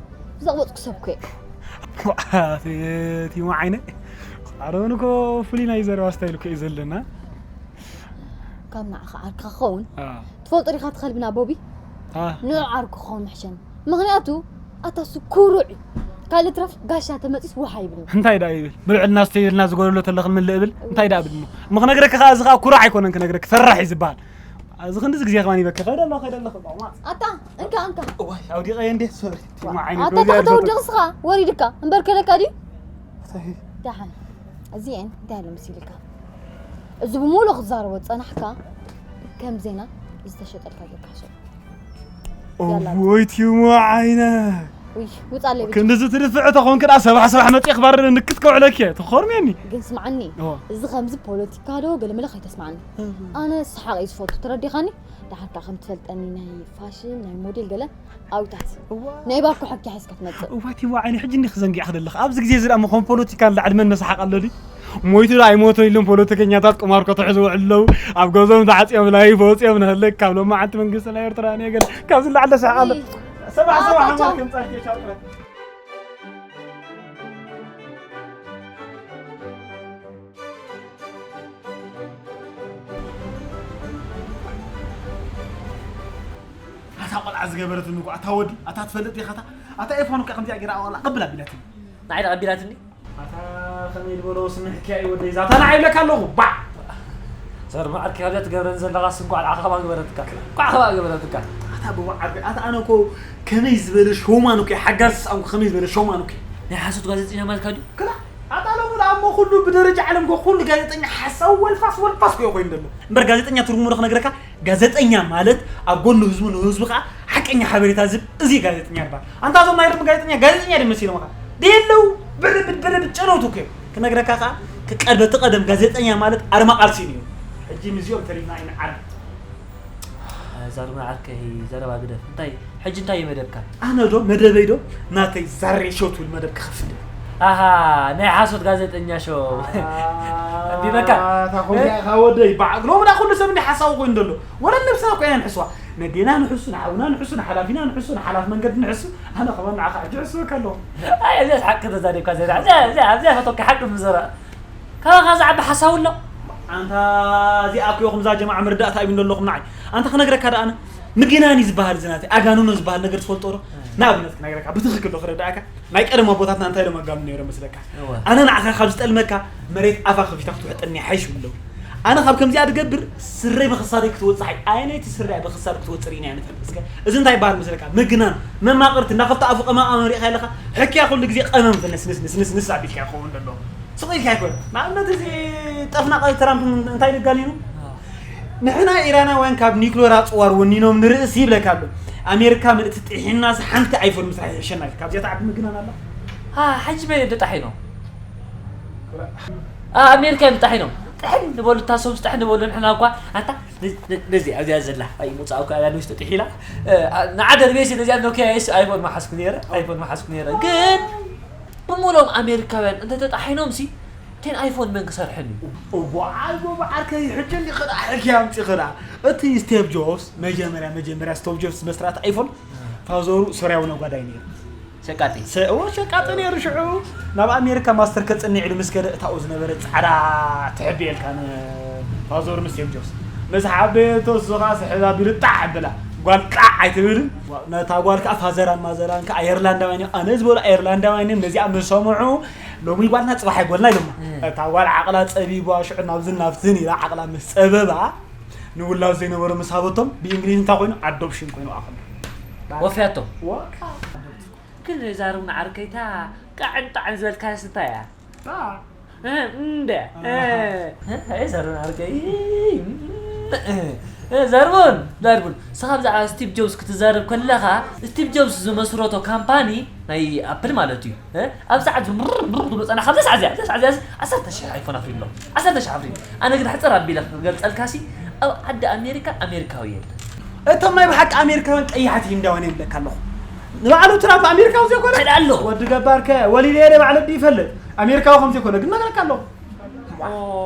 ዘቕበጽኩ ሰብ እኮ እየ። ዋ፣ እቲ፣ እቲ መዓይነ። ኣረውን እኮ ፍሉይ ናይ ዘረባ ስታይል እኮ እዩ ዘለና። ካብ ንዓኻ ዓርክኻ ክኸውን አ። ትፈልጦ ዲኻ እቲ ከልብና ቦቢ? አ። ንዑ ዓርኩ ክኸውን ምሕሸኒ። ምኽንያቱ ኣታ እሱ ኩሩዕ እዩ። ካልእ ትረፍ ጋሻ ተመጺስ ውሃ ይብል። እንታይ ደኣ ይብል? ብልዕልና ስተይልና ዝጎደሎ ተለኽን ምልእ ብል? እንታይ ደኣ ብል እሞ? እሞ ክነግረኪ ከኣ እዚ ከኣ ኩሩዕ ኣይኮነን ክነግረኪ፣ ፈራሕ እዩ ዝበሃል። እዚ ክንድዚ ግዜ ከማን ይበኪ። ከይደ ኣለኹ፣ ከይደ ኣለኹ። ኣታ፣ እንካ፣ እንካ። እዋይ፣ ኣውዲቐ እንዴ? ሶሪ። እቲ መዓይነ ኣታ፣ ጎብያ ተኸተ ይፈቱ። ወድቕ እስኻ፣ ወሪድካ። እምበር ከለካ ድዩ? እንታይ? ደሓን። እዚኤን እንታይ ኣሎ መሲልካ? እዚ ብምሉእ ክትዛረቦ ዝጸናሕካ ከም ዜና ዝተሸጠልካ ጌርካ ሕሰቦ። ያላ። እወይ ቲሞ ዓይነ ውይ ውጻለይ ብቻ። ክንድዚ ትድፍዕ ተኾንክ ዳ ሰባሕ ሰባሕ መፂእ ክባር ንክት ከውዕለክ እየ ትኾርሜኒ። ግን ስምዓኒ እዋ። እዚ ከምዚ ፖለቲካ ዶ ገለመለ ከይተስምዓኒ። ኣነ ሰሓቕ እዩ ዝፈቱ ተረዲኻኒ። ደሓር ከዓ ከም ትፈልጠኒ ናይ ፋሽን ናይ ሞዴል ገለ ኣውታት ናይ ባኮ ሕኪ ሒዝካ ትመጽእ። እዋይ ቲሞ ዓይነ ሕጂ እንዲኽ ዘንጊዕክ ዘለኽ ኣብዚ ግዜ እዚ ደኣ መኾን ፖለቲካ ላዕሊ መን መሰሓቕ ኣሎ ድዩ? ሞይቱ ዶ ኣይሞተን ኢሎም ፖለቲከኛታት ቁማር ከተሑ ዝውዕሉ ኣለዉ። ኣብ ገዝኦም ተዓፅዮም ላይፍ ወፅዮም ንህልክ ካብ ሎማዓንቲ መንግስቲ ናይ ኤርትራ ኔገል ካብዚ ላዕሊ ተሰሓቕ ኣሎ። ሰባሕ ሰባሕ ኣታ ኣማር ከም ጻሕቲ ሻጥረ ኣታ ቆልዓ ዝገበረትኒ እኮ ኣታ ወዲ ኣታ ትፈልጥ ዲኻ ኣታ ኣታ ኤፋኑ ከ ከምዚኣ ገይራ ኣዋላ ቀብል ኣቢላትኒ። ንዓይ ተቐቢላትኒ። ኣታ ከመይ ዝበሎ ስምሕኪያ እዩ ወደይ ዛታ ንዓይ ይብለካ ኣለኹ ባዕ። ዘርማ ዓርኪ ካብዚኣ ትገብረን ዘለኻ ስንኳዕ ዓኸባ ገበረትካ። ኳዕ ዓኸባ ገበረትካ። ኣታ ብዋ ዓርኪ ኣታ ኣነ እኮ ከመይ ዝበለ ሾማን እኮ ሓጋዝ ሰኣንኩ ከመይ ዝበለ ሾማን እኮ ናይ ሓሶት ጋዜጠኛ ማለትካ ድዩ? ክላ ኣታ ሎሚ ደኣ እሞ ኩሉ ብደረጃ ዓለም እኮ ኩሉ ጋዜጠኛ ሓሳዊ ወልፋስ ወልፋስ እኮ ኮይኑ ዘሎ እምበር ጋዜጠኛ ትርጉሙ ዶ ክነግረካ ጋዜጠኛ ማለት ኣብ ጎኒ ህዝቡ ንህዝቡ ከዓ ሓቀኛ ሓበሬታ ዝብ እዚ ጋዜጠኛ ይባል ኣንታ ዞም ናይ ርም ጋዜጠኛ ጋዜጠኛ ደ መሲሎም ከዓ ደየለው ብርብድ ብርብድ ጨነውቱ እኮ እዮም ክነግረካ ከዓ ክቀድ በቲ ቀደም ጋዜጠኛ ማለት ኣርማ ቃልሲ እዩ ሕጂ ምዚኦም ተሪና ኢና ዓርቢ ዛርማ ዓርከይ ዘረባ ግደፍ እንታይ ሕጂ እንታይ እዩ መደብካ ኣነ ዶ መደበይ ዶ ናተይ ዛሬ ሾው ትብል መደብ ክኸፍት ኣሃ ናይ ሓሶት ጋዜጠኛ ሾው እንዲበካ ታኾያ ወደይ ባዕ ሎምና ኩሉ ሰብ እንዲ ሓሳቡ ኮይኑ ዘሎ ወላ ነብስና እኮ ኢና ንሕስዋ ነዴና ንሕሱ ንሓውና ንሕሱ ንሓላፊና ንሕሱ ንሓላፍ መንገዲ ንሕሱ ኣነ ከመን ንዓኻ ሕጂ ሕስበካ ኣለኹ ኣይ እዚኣ ሓቂ ተዛሪብካ ዘራ እዚኣ እዚኣ እዚኣ ፈቶካ ሓቂ ምዘራ ካባኻ ዝዓቢ ሓሳቡ ኣሎ ኣንታ እዚኣ እኮ ኢኹም እዛ ጀማዓ መርዳእታ እዩ ዘለኹም ንዓይ ኣንታ ክነግረካ ደኣ ኣነ ምግናን እዩ ዝበሃል እዚ ናተይ ኣጋንኖ ዝበሃል ነገር ትፈልጦ ዶ ንኣብነት ክነግረካ ብትኽክል ዶ ክረዳእካ ናይ ቀደም ኣቦታትና እንታይ ኢሎም ኣጋኑ ነይሮም መስለካ ኣነ ንዓኻ ካብ ዝጠልመካ መሬት ኣፋ ከፊታ ክትውሕጠኒ ሓይሽ ይብሉ ኣለዉ ኣነ ካብ ከምዚኣ ትገብር ስረይ ብክሳደይ ክትወፅእ ሓይ ኣየነይቲ ስረይ ብክሳድ ክትወፅእ ርኢና ንፈልጥ እስከ እዚ እንታይ ይበሃል መስለካ ምግናን መማቕርቲ እንዳኸፍታ ኣፉ ቀማቃ መሪእካ ኣለካ ሕክያ ኩሉ ግዜ ቀመም ነስንስንስንስንስ ኣቢልካ ይኸውን ዘሎ ስቕ ኢልካ ኣይኮነ ንኣብነት እዚ ጠፍናቐ ትራምፕ እንታይ ንጋሊኑ ንሕና ኢራናውያን ካብ ኒክሌር ኣፅዋር ወኒኖም ንርእስ ይብለካ ኣሎ ኣሜሪካ ምእንቲ ጥሒናስ ሓንቲ ኣይፎን ምስራሕ ይሕሸና ኢሉ ካብዚኣ ተዓቢ ምግናን ኣላ ሓ- ሓጂ መን እዮም ተጣሒኖም ኣ- ኣሜሪካ እዮም ተጣሒኖም ጥሕን ንበሉ እታ ሶምስ ጥሕን ንበሉ ንሕና እኳ ኣታ ነዚ ኣብዚኣ ዘላ ኣይሙፃእ እኳ ኣላ ንውሽጢ ጥሒላ እ፣ ኣ- ንዓ ደርቤሲ ነዚኣ ኖኪያ የስ ኣይፎን መሓዝኩ ነይረ ኣይፎን መሓዝኩ ነይረ ግን ብምሎም ኣሜሪካውያን እንተተጣሒኖም ሲ ቴን ኣይፎን መን ክሰርሐን እዩ እዋ ኣይጎ በዓርከይ ሕጂ እንዲ ክዳ ሕጂ ኣምፂ ክዳ እቲ ስቴቭ ጆብስ መጀመርያ መጀመርያ ስቶቭ ጆብስ መስራት ኣይፎን ፋዘሩ ሶርያዊ ነጓዳይ ነይሩ ሸቃጢ ሸቃጢ ነይሩ ሽዑ ናብ ኣሜሪካ ማስተር ከፅንዕ ኢሉ ምስ ከደ እታኡ ዝነበረ ፃዕዳ ትሕብየልካ ፋዘሩ ምስ ስቴቭ ጆብስ ምስ ሓበየቶ እሱ ከዓ ስሕብ ኣቢሉ ጣዕ ኣበላ ጓል ጣዕ ኣይትብልን ነታ ጓል ከዓ ፋዘራን ማዘራን ከዓ ኣየርላንዳውያን እዮም ኣነ ዝበሉ ኣየርላንዳውያን እዮም ነዚኣ ምስ ሰምዑ ሎሚ ጓልና ፅባሕ ኣይጎልና ኢሎማ እታ ጓል ዓቕላ ፀቢቧ ሽዑ ናብዝን ናብዝን ኢላ ዓቕላ ምስ ፀበባ ንውላድ ዘይነበሮ ምስ ሃበቶም ብእንግሊዝ እንታይ ኮይኑ ኣዶፕሽን ኮይኑ ኣኸሉ ወፍያቶ ግን ዛርብ ንዓርከይታ ቃዕን ጣዕን ዝበልካስ እንታይ እያ እንደ ዛርብ ንዓርከይ ዘርቡን ዛርቡን ንስኻ ብዛዕባ ስቲቭ ጆብስ ክትዛረብ ከለኻ ስቲቭ ጆብስ ዝመስረቶ ካምፓኒ ናይ ኣፕል ማለት እዩ ኣብ ሰዓት ዝምርር ዝብሎ ጸና ካብዛ ሰዓት እዚኣ እዛ ሰዓት እዚኣ ዓሰርተ ሽሕ ኣይፎን ኣፍሪም ኣሎ ዓሰርተ ሽሕ ኣፍሪም ኣነ ግን ሕጽር ኣቢለ ክገልጸልካ ሲ ኣብ ዓዲ ኣሜሪካ ኣሜሪካዊ የለን እቶም ናይ ብሓቂ ኣሜሪካውያን ቀያሕቲ ሂንዳውያን እዮም ብለካ ኣለኹ ንባዕሉ ትራምፕ ኣሜሪካዊ ዘይኮነ ከዳ ኣሎ ወዲ ገባርከ ወሊደ የለ ባዕለ ዲ ይፈልጥ ኣሜሪካዊ ከም ዘይኮነ ግን ነገረካ ኣለኹ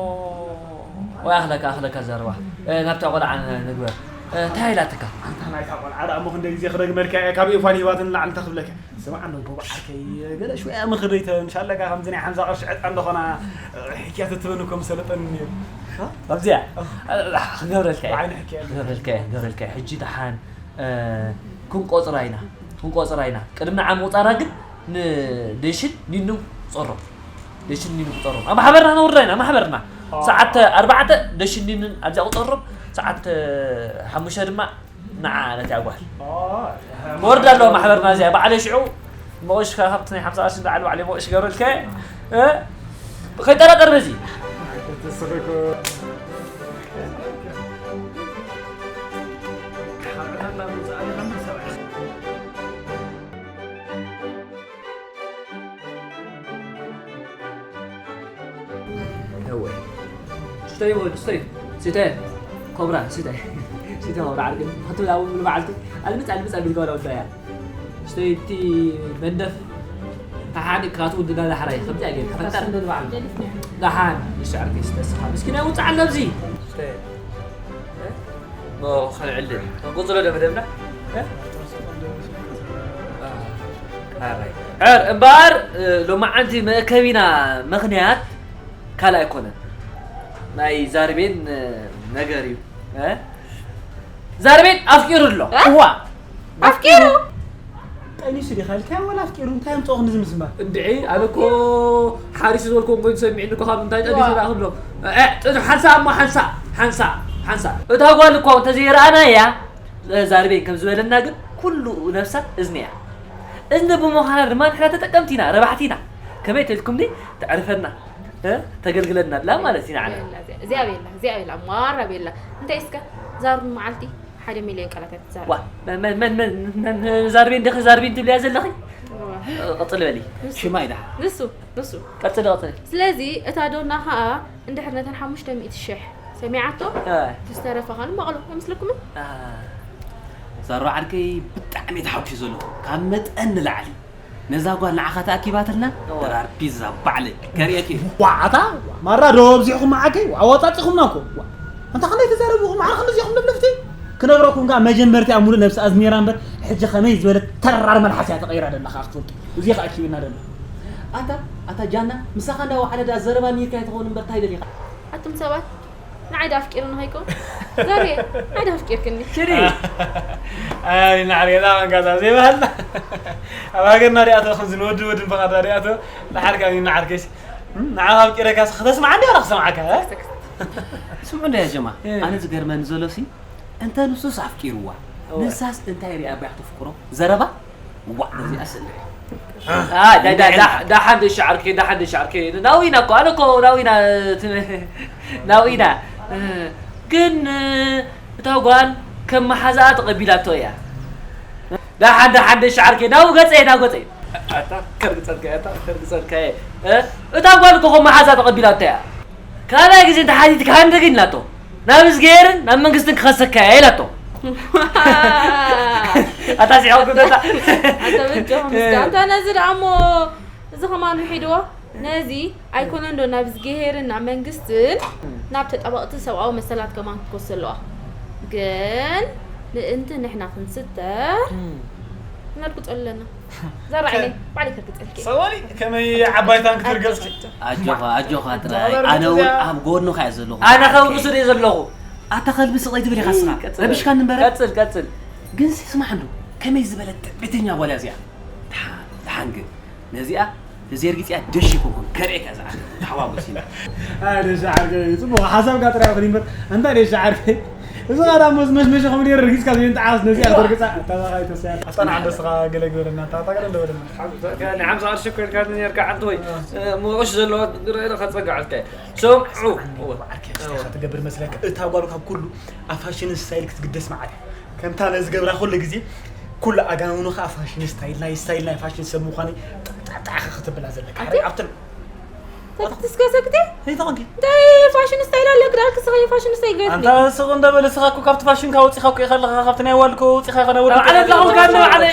ወይ ኣኽለካ ኣኽለካ ዘረባ ናብታ ቆልዓ ንግበር እንታይ ኢላትካ ኣንታ ናይታ ቆልዓ ደኣ እሞ ክንደ ግዜ ክደግመልካ እየ ካብ ኢፋን ሂባትን ላዕሊ ተኽብለካ ስማዕ እንዶ ጎባ ዓርከይ ገለ ሽወያ ምኽሪ ተንሻለካ ከምዚ ናይ ሓምሳ ቅርሺ ዕጣ እንደኾና ሕክያ ትትበኒ እኮ ምሰለጠኒ ነይሩ ኣብዚኣ ክገብረልካ እየ ብዓይኒ ሕክያ ክገብረልካ እየ ክገብረልካ እየ ሕጂ ደሓን ክንቆፅራ ኢና ክንቆፅራ ኢና ቅድሚ ንዓ ምቁፃራ ግን ንደሽን ኒኑ ቁፀሮም ደሽን ኒኑ ቁፀሮም ኣብ ማሕበርና ነውርዳ ኢና ማሕበርና ሰዓት ኣርባዕተ ደሽን ኒንን ኣብዚኣ ቁፀሮም ሰዓት ሓሙሽተ ድማ ንዓ ነቲኣ ጓል ክወርዳ ኣለዋ ማሕበርና እዚኣ ባዕለይ ሽዑ መቑሽ ካብቲ ናይ ሓምሳ ቅርሺ ንላዕሊ ባዕለይ መቑሽ ገብረልካ ከይጠራጠር በዚ እወ። ስተይ ወድ ስተይ። ስተ ኮብራ ስተ። ስተ ኮብራ ዓርገ። ኸትብል ኣብ ሙሉ መዓልቲ ኣልምጽ ኣልምጽ ኣቢልካ ወላ ወዳያ። ስተይ እቲ መንደፍ ተሓኒቅካ ትውድዳ ዳሕራይ። ከምዚ ኣገይርካ ፈጠር። ደሓን። ንሻዕርገ ስተ ስኻ። ምስኪናይ ውጽእ ኣሎ ኣብዚ። ስተይ። ኖ፣ ኸልዕል። ክንቅጽሎ ዶ መደብና? እ? ኣራይ። ሕር እምበኣር፣ እ፣ ሎማዓንቲ መእከቢና ምኽንያት ካልእ ኣይኮነን። ናይ ዛርቤን፣ እ፣ ነገር እዩ። እ? ዛርቤን ኣፍቂሩ ኣሎ። እ? እዋ። ኣፍቂሩ? ቀኒሱ ዲኻ ኢልካዮ ዋላ ኣፍቂሩ? እንታይ ኣምጽኦ ክንዲ ዝምዝማር? እንድዒ፣ ኣነ እኮ ሓሪሱ ዝበልክዎ ኮይኑ ሰሚዕኒ እኮ ካብ እንታይ ጠኒሱ ዋ። ደኣ ክብሎ። እ፣ እ፣ ሓንሳእ እሞ ሓንሳእ፣ ሓንሳእ፣ ሓንሳእ። እታ ጓል እኮ እንተዘይረኣናያ፣ እ፣ ዛርቤን ከም ዝበለና ግን ኩሉ ነብሳ እዝኒ እያ። እዝኒ ብምዃና ድማ ንሕና ተጠቀምቲ ኢና፣ ረባሕቲ ኢና። ከመይ ተልኩም ዲ ተዕርፈና፣ እ፣ ተገልግለና ኣላ ማለት ኢና ንሕና። እዚኣ ቤላ፣ እዚኣ ቤላ፣ እዚኣ ቤላ፣ ማራ ቤላ። እንታይ እስከ ዛሩ መዓልቲ ሓደ ሚልዮን ቃላታት ትዛረብ። ዋ፣ መን፣ መን፣ መን፣ መን፣ መን፣ ዛርቤን ደኺ ዛርቤን ትብልያ ዘለኺ? ዋ። እ፣ ቅጽል በሊ። ንሱ። ሽማ ኢዳ። ንሱ፣ ንሱ። ቀጽሊ፣ ቀጽሊ። ስለዚ እታ ዶና ኸኣ እንድሕር ነተን ሓሙሽተ ሚእቲ ሽሕ ሰሚዓቶ፣ እ። እቲ ዝተረፈ ኸኣ ንመቐሎ ኣይመስለኩምን? እ። ዛሩ ዓርከይ ብጣዕሚ ተሓጒሰ ዘለኹ። ካብ መጠን ንላዕሊ። ነዛ ጓል ንዓኻ ተኣኪባትልና፣ እዋ። ድራር ፒዛ ባዕለይ ከርእየኪ። ዋዓታ፣ ማራ ዶ ኣብዚሕኹም መዓከይ፣ ኣዋጻጺኹምና እኮ። ዋ፣ ኣንታ ከመይ ትዛረቡ? ማዕረ ክንድዚ ኢኹም ለፍለፍቲ? ክነግረኩም ከኣ መጀመርቲኣ ሙሉእ ነብሲ ኣዝሚራ እምበር፣ ሕጂ ከመይ ዝበለት ተራር መልሓስ እያ ተቐይራ ደላ ከኣ ክትፈልጡ። እዚ ከኣ ኣኪብና ደላ። ኣታ፣ ኣታ ጃና፣ ምሳኻ እንዳወዓለ ደኣ ዘረባ ሚርካ ኣይትኸውን እምበር፣ እንታይ ደሊኻ? ኣቱም ሰባት፣ ንዓይ ዶ ኣፍቂሩኒ ከይከውን? ዘርየ፣ ንዓይ ዶ ኣፍቂርክኒ? ሽሪ። ኣይ፣ ንዓርከይ፣ እዛ መንጋዛ ዘይበሃልና። ኣብ ሃገርና ሪኣቶ፣ ከምዚ ንወዲ ወዲ ንፈቓዳ ሪኣቶ፣ ንዓርካ፣ ንዓርከሽ። እም፣ ንዓኻ ኣፍቂረካስ ከተስምዓኒ ዋላ ክሰምዓካ፣ እ? ስምዑ እንዳ ያ ጀማ፣ እ። ኣነ ዝገርመኒ ዘሎሲ፣ እንተ ንሱስ ኣፍቂርዋ፣ እወ። ንሳስ እንታይ ሪኣ ኣባይ ክትፍቅሮ? ዘረባ? ዋዕ፣ ነዚኣ ስእሊ። አ፣ ዳ-፣ ዳ-፣ ዳ-፣ ዳሓን ደሻዓርከ፣ ዳሓን ደሻዓርከ። ናዊና እኮ፣ ኣነ እኮ ናዊና፣ ት-፣ ናዊና። እ፣ ግን፣ እ፣ እታ ጓል ከም መሓዛኣ ተቐቢላቶ እያ። ዳሓን፣ ዳሓን ደሻዓርከ፣ ናው ገጸ፣ ናው ገጸ። ኣታ ከርግጸልካ እየ፣ ኣታ ከርግጸልካ እየ። እ፣ እታ ጓል እኮ ከም መሓዛ ተቐቢላቶ እያ። ካልኣይ ግዜ እንተሓቲትካ ሃንደገኝ ኢላቶ። ናብ እዝግሄርን ናብ መንግስትን ክኸሰካ እየ ኢላቶ። ኣታ ሲዖ ጉደታ። ኣታ በጃኹም እስከ። ኣታ ነዚ ደኣ እሞ እዚ ከማን ውሒድዎ። ነዚ ኣይኮነን ዶ ናብ እዝግሄርን ናብ መንግስትን ናብ ተጣበቕቲ ሰብኣዊ መሰላት ከማን ክትወስድ ኣለዋ። ግን ምእንቲ ንሕና ክንስተር እም። ክነርግጾ ኣለና። ዘራዒ ከ-፣ ባዕለይ ከርግጸልኪ። ሰዋሊ ከመይ ዓባይ ታንክ ትርገጽ? ኣጆኻ፣ ኣጆኻ ጥራይ። ኣነ እውን ኣብ ጎንኻ እየ ዘለኹ። ኣነ ከም ርሱ እየ ዘለኹ። ኣታ ከልቢ ስቕ ኣይትብል ኢኻ እስኻ። ቀጽል። ረቢሽካኒ እምበር። ቀጽል፣ ቀጽል። ግን ሲ ስማዕ እንዶ፣ ከመይ ዝበለት ትዕቢተኛ ጓል እያ እዚኣ። ደሓን፣ ደሓን ግን ነዚኣ ተዘርጊጽያ ደሽ ይኮንኩን ከርእየካ እዛ ዓርኪ ተሓዋጎስ ኢና። ኣይ ደሽ ዓርከይ፣ ጽቡቕ ሓሳብካ ጥራይ ይኹን እምበር፣ እንታይ ደሽ ዓርከይ? እዚ ኸኣ ዳሞ ዝመሽመሸ ኮሚደረ ረጊጽካ ዘይንጠዓስ ነዚኣ ከተርግጻ፣ ኣታ ኸኣ ኣይተስያት። ኣታ ንዓንደ ስኻ ገለ ግበረና፣ ኣታ፣ ኣታ ገለ እንደ በለና። ንሓምሳ ቅርሺ እኮ ኢልካኒ ነርካ ዓንተ ወይ፣ እ፣ ምቑሽ ዘለዋ ርኢለ ከጸግዓልካ እየ። ስምዑ። ዓርከይ፣ ዓርከይ፣ እንታይ ኢኻ ትገብር መስለካ? እታ ጓል ካብ ኩሉ ኣብ ፋሽን ስታይል ክትግደስ መዓት እያ። ከምታ ነዚ ገብራ ኩሉ ግዜ ኩሉ ኣጋንኑ ኸኣ ፋሽን ስታይል፣ ናይ ስታይል ናይ ፋሽን ሰብ ምዃነይ ጣዕጣዕ ክትብላ ዘለካ። ኣንተ? ኣብተን ተትስከሰክቲ? እንታይ ተኾንኪ? እንታይ ፋሽን ስታይል ኣለክ? ዳልክ ስኸ ፋሽን ስታይል ገይርኒ። ኣንታ ስቕ እንደ በለ ስኻ እኮ ካብቲ ፋሽን ካብ ወጺኻ እኮ ኢኻ ኣለኻ፣ ካብቲ ናይ ዋልኮ ወጺኻ ኢኻ ናይ ወዲ ኣብ ዓለም ተኾንካ ኣለኻ፣ ዓለ-፣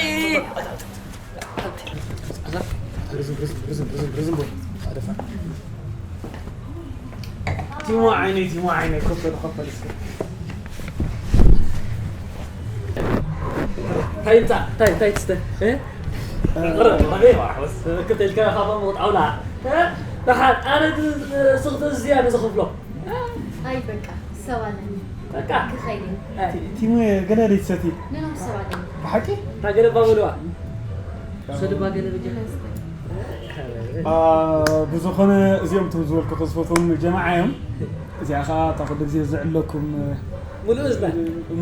ርዝም፣ ርዝም፣ ርዝም፣ ርዝም፣ ርዝም በሉ። ኣደፋ። ቲሞ ዓይነይ፣ ቲሞ ዓይነይ፣ ኮፈል፣ ኮፈል እስከ። እንታይ ይምጻእ? እንታይ፣ እንታይ ትስተ? እ? እ። ቅረ፣ ኣበይ? ክልተ ኢልካ ካብኦም ጣውላ። እ? ደሓን፣ ኣነ ድ-፣ ስኽቲ እዚኣ ንዝኽፍሎ። ኣይ በቃ፣ ሰባለ። በቃ። ክኸይድ እየ። ቲ-፣ ቲሞ ገለ ደይትሰቲ? ንኖም ሰባለ። ብሓቂ? እታ ገለ እባ በልዋ። ሰድባ ገለ በጃ። አ፣ ብዝኾነ እዚኦም እቶም ዝበልኩ ዝፈትዎም ጀማዓ እዮም። እዚኣ ኸዓ እታ ኩሉ ግዜ ዝዕለኩም፣ ምሉእ እዝና።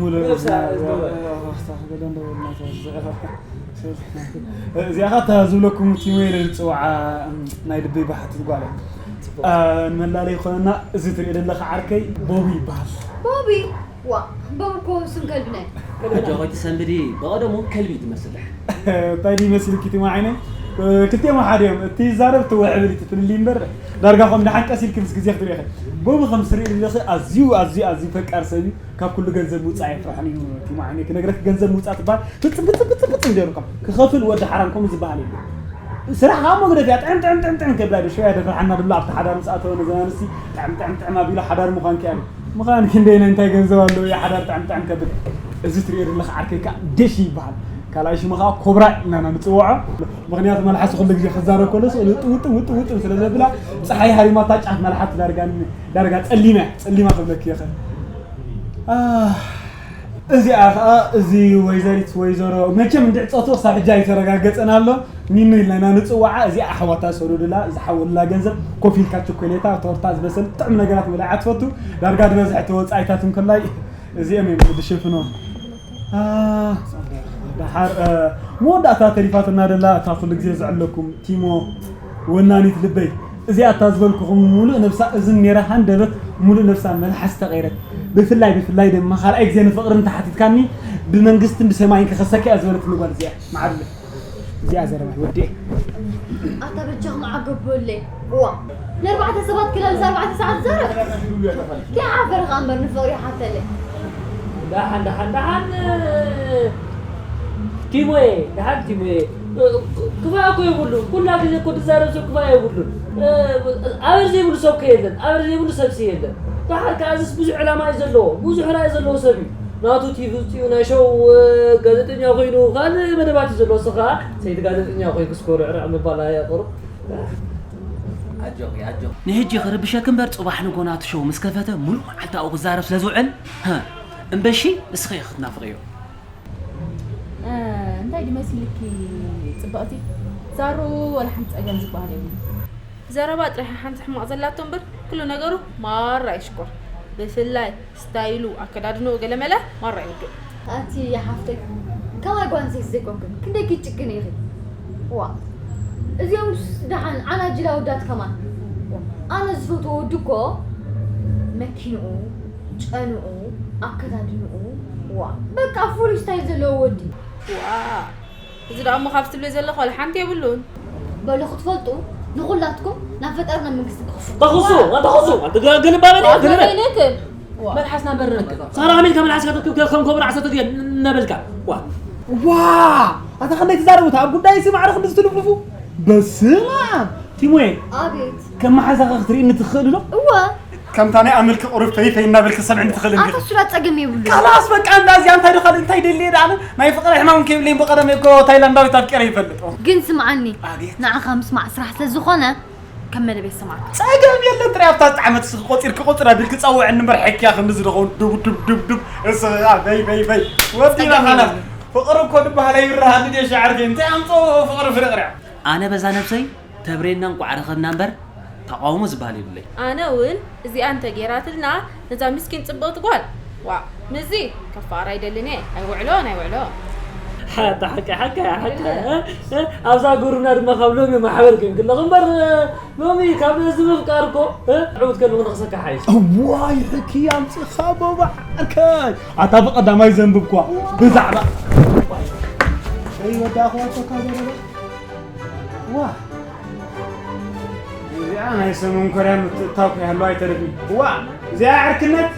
ምሉእ ምሉእ እዝና፣ እዝና፣ እዝና። እዚኣ ኸዓ እታ ዝብለኩም ቲሞ ኢለ ዝፅውዓ ናይ ልበይ ብሓትት ጓል እያ። አ፣ ንመላለይ ይኾነና፣ እዚ ትሪኦ ዘለኻ ዓርከይ ቦቢ ይበሃል። ቦቢ? ዋ፣ ቦቢ እኮ ስም ከልቢ ናይ። ኣጆኺ ትሰንብዲ፣ ብቐደሙ ከልቢ ትመስል። እንታይ ድዩ መሲልኪ ቲማ ዓይነይ? ክልቲኦም ሓደ እዮም። እቲ ይዛረብ፣ እቲ ውዕብል እዩ ትፍልልይ እምበር፣ ዳርጋ ከም ደሓን ቀስ ኢልኪ ምስ ግዜ ክትሪኢ ኢኺ። በቡ ከም ስርኢ ዘለኺ ኣዝዩ፣ ኣዝዩ፣ ኣዝዩ ፈቃር ሰብ እዩ። ካብ ኩሉ ገንዘብ ምውፃእ የፍርሕን እዩ ቲማ ዓይነይ። ክነግረኪ ገንዘብ ምውፃእ ትበሃል ፍፅም፣ ፍፅም፣ ፍፅም፣ ፍፅም ገይሩካ። ክኸፍል ወዲ ሓራም ከምኡ ዝበሃል የለን። ስራሕ ከዓ መግደፊያ ጥዕም፣ ጥዕም፣ ጥዕም፣ ጥዕም ከብላ ዶ ሸያ ደፍርሓና ድብላ ኣብቲ ሓዳር ምስ ኣተወ ነዘን ኣንስቲ ጥዕም፣ ጥዕም፣ ጥዕም ኣቢሉ ሓዳር ምዃን ክያሉ። ምዃን ክንደይ ናይ እንታይ ገንዘብ ኣለዎ እዩ ሓዳር ጥዕም፣ ጥዕም ከብል። እዚ ትሪኦ ዘለኻ ዓርከይ ከዓ ደሽ ይበሃል። ካልኣይ ሽሙ ከዓ ኮብራ ኢልና ኢና ንፅውዖ። ምኽንያቱ መልሓሱ ኩሉ ግዜ ክዛረብ ከሎ ስእሊ ውጥም፣ ውጥም፣ ውጥም፣ ውጥም ስለ ዘብላ ፀሓይ ሃሪማታ ጫፍ መልሓስ ዳርጋ፣ ዳርጋ ፀሊማ፣ ፀሊማ ክብለኪ ይኽእል። ኣህ፣ እዚኣ ኸኣ እዚ ወይዘሪት ወይዘሮ መቸም እንድዒ ጾትኡ ክሳብ ሕጂ ኣይተረጋገጸን ኣሎ። ኒኖ ኢልና ኢና ንጽውዓ። እዚኣ ኣሕዋታ ሰሉላ ዝሓወሉላ ገንዘብ ኮፍ ኢልካ ቸኮሌታ፣ ቶርታ፣ ዝበሰለ ጥዑም ነገራት ምብላዕ እያ ትፈቱ። ዳርጋ ዝበዝሐ እቲ ወጻኢታት እንከላይ እዚኦም እዮም ዝሽፍኑ። ኣህ፣ ደሓር፣ እ፣ መወዳእታ ተሪፋትና ደላ እታ ኩሉ ግዜ ዘዕለኩም ቲሞ ወናኒት ልበይ። እዚኣ እታ ዝበልኩኹም ሙሉእ ነብሳ እዝን ነይራ ሃንደበት ሙሉእ ነብሳ መልሓስ ተቐይረት። ብፍላይ ብፍላይ ድማ ካልኣይ ግዜ ንፍቕሪ እንተሓቲትካኒ ብመንግስትን ብሰማይን ክኸሰኪ እያ ዝበለትኒ ጓል እዚኣ። መዓር እዚኣ ዘረባይ ወዲኤ። ኣታ በጃኹም ዓገብ በለይ። እዋ፣ ንኣርባዕተ ሰባት ክላ ምስ ኣርባዕተ ሰዓት ትዛረብ? ከይሓፈርኻ እምበር ንፍቕሪ ይሓተለይ። ደሓን፣ ደሓን፣ ደሓን፣ ቲሞዬ፣ ደሓን ቲሞዬ። ክፋእ እኮ የብሉን። ኩላ ግዜ እኮ ዝዛረብ ሰብ ክፋእ የብሉን። ኣበር ዘይብሉ ሰብ እኮ የለን። ኣበር ዘይብሉ ሰብሲ የለን። ደሓር ከኣ እዚስ ብዙሕ ዕላማ እዩ ዘለዎ። ብዙሕ ራእይ ዘለዎ ሰብ እዩ። ናቱ ቲቪ ውፅኡ፣ ናይ ሸው ጋዜጠኛ ኮይኑ፣ ካልእ መደባት እዩ ዘለዎ። ንስኻ ሰይቲ ጋዜጠኛ ኮይንክስ እኮ ርዕርዕ ምባል ኣያ ቁሩብ። ኣጆኺ፣ ኣጆኺ። ንሕጂ ክርብሸኪ እምበር፣ ጽባሕ ንጎ ናቱ ሸው ምስ ከፈተ፣ ሙሉእ መዓልቲ ኣብኡ ክዛረብ ስለ ዝውዕል፣ ሃ፣ እምበሺ፣ ንስኺ ኢኺ ክትናፍቕዮ። እ፣ እንታይ ድዩ መሲልኪ ጽብቕቲ? ዛሩ ወላ ሓንቲ ጸገም ዝበሃል የብሉን። ዘረባ ጥራሕ ሓንቲ ሕማቕ ዘላቶ እምበር፣ ኩሉ ነገሩ ማራ ይሽኮር። ብፍላይ ስታይሉ፣ ኣከዳድንኡ ገለመለ ማራ ይውድእ። ኣቲ ሓፍተይ፣ ከማይ ጓል ኣንስተይቲ ዘይኮንክን፣ ክንደይ ክትጭክኒ ኢኺ? ዋ፣ እዚኦምስ ደሓን ዓናጅል ኣወዳት ከማን። ኣነ ዝፈትዎ ወዲ እኮ መኪንኡ፣ ጨንኡ፣ ኣከዳድንኡ፣ ዋ፣ በቃ ፍሉይ ስታይል ዘለዎ ወዲ። ዋ፣ እዚ ደኣ እሞ ካብ ትብሊ ዘለኺ ዋላ ሓንቲ የብሉን። በሉ ክትፈልጡ ንኹላትኩም ናብ ፈጣሪ ናብ መንግስቲ ክኽሱ። ተኽሱ፣ ተኽሱ፣ ኣንተ ገ-፣ ገልባበል፣ ዋ፣ ገለበል። ገለበል ነክብ። ዋ። መልሓስና በርነክ። ሳራ ኣሜሪካ መልሓስካ ተክብ ከም ኮብራ ዓሰርተ ግዜ እናበልካ። ዋ። ዋ፣ ኣታ ከመይ ትዛረቡ? ኣብ ጉዳይ እዚ ማዕረ ክንዲ ዝትልፍልፉ? በስመ ኣብ። ቲሞዬ፣ ኣቤት። ከም መሓዛኻ ክትርእይኒ ትኽእል ዶ? እወ። ከምታ ናይ ኣመልኪ ቁሩብ ፈይ ፈይ እናበልኪ ሰምዕኒ ትኽእል እንዲኺ። ኣታ ሱራ ጸገም የብሉን። ካላስ በቃ እንዳ እዚኣ እንታይ ደኻል እንታይ ደልየ ደኣ ኣነ ናይ ፍቕሪ ሕማም ከይብለይን ብቐደመይ እኮ ታይላንዳዊት ኣፍቂረ ይፈልጥ። ግን ስምዓኒ፣ ኣቤት። ንዓኻ ምስማዕ ስራሕ ስለ ዝኾነ ከም መደብ የሰማዕካ። ጸገም የለን ጥራይ ኣብታ ዝጠዓመት ስልኪ ቆጺርኪ ቁጽር ኣቢልኪ ጸውዐኒ እምበር ሕክያ ክንዲ ዝደኸውን ዱብ ዱብ ዱብ ዱብ እስኺ ኸኣ በይ በይ በይ። ወዲና ጸገም ኻላስ። የለን። ፍቕሪ እኮ ድበሃል ኣይብርሃኒ ድየ ሻዕርኪ እንታይ ኣምጾ ፍቕሪ ፍርቕርያ። ኣነ በዛ ነብሰይ ተብሬና እንቋዕ ረኸብና እምበር ተቓውሞ ዝበሃል የብለይ። ኣነ እውን እዚኣ እንተጌራትልና ነዛ ምስኪን ጽብቕቲ ጓል፣ ዋእ፣ ምስዚ ከፋቕራ ኣይደልን እየ። ኣይውዕሎን ኣይውዕሎን። ሓታ ሓቂ ሓቂ ሓቂ፣ እ? እ? ኣብዛ ጉሩና ድማ ካብ ሎሚ ማሕበር ኮይንኪ ኣለኺ እምበር፣ እ፣ ሎሚ ካብ ነዚ ምፍቃር እኮ፣ እ? ዕውት ከለኹ ንኽሰካ ሓይሽ። እዋይ ሕኪ ኣምጺኻ ቦባ ዓርከይ። ኣታ ብቐዳማይ ዘንብብኳ ብዛዕባ፣ ወይ ወዳ ኣኽዋቶካ ዘረባ። ዋ፣ እዚኣ ናይ ሰሙን ኮርያ ምትእትታው ከይሃለዋ ኣይተርፍን። ዋ፣ እዚኣ ዕርክነት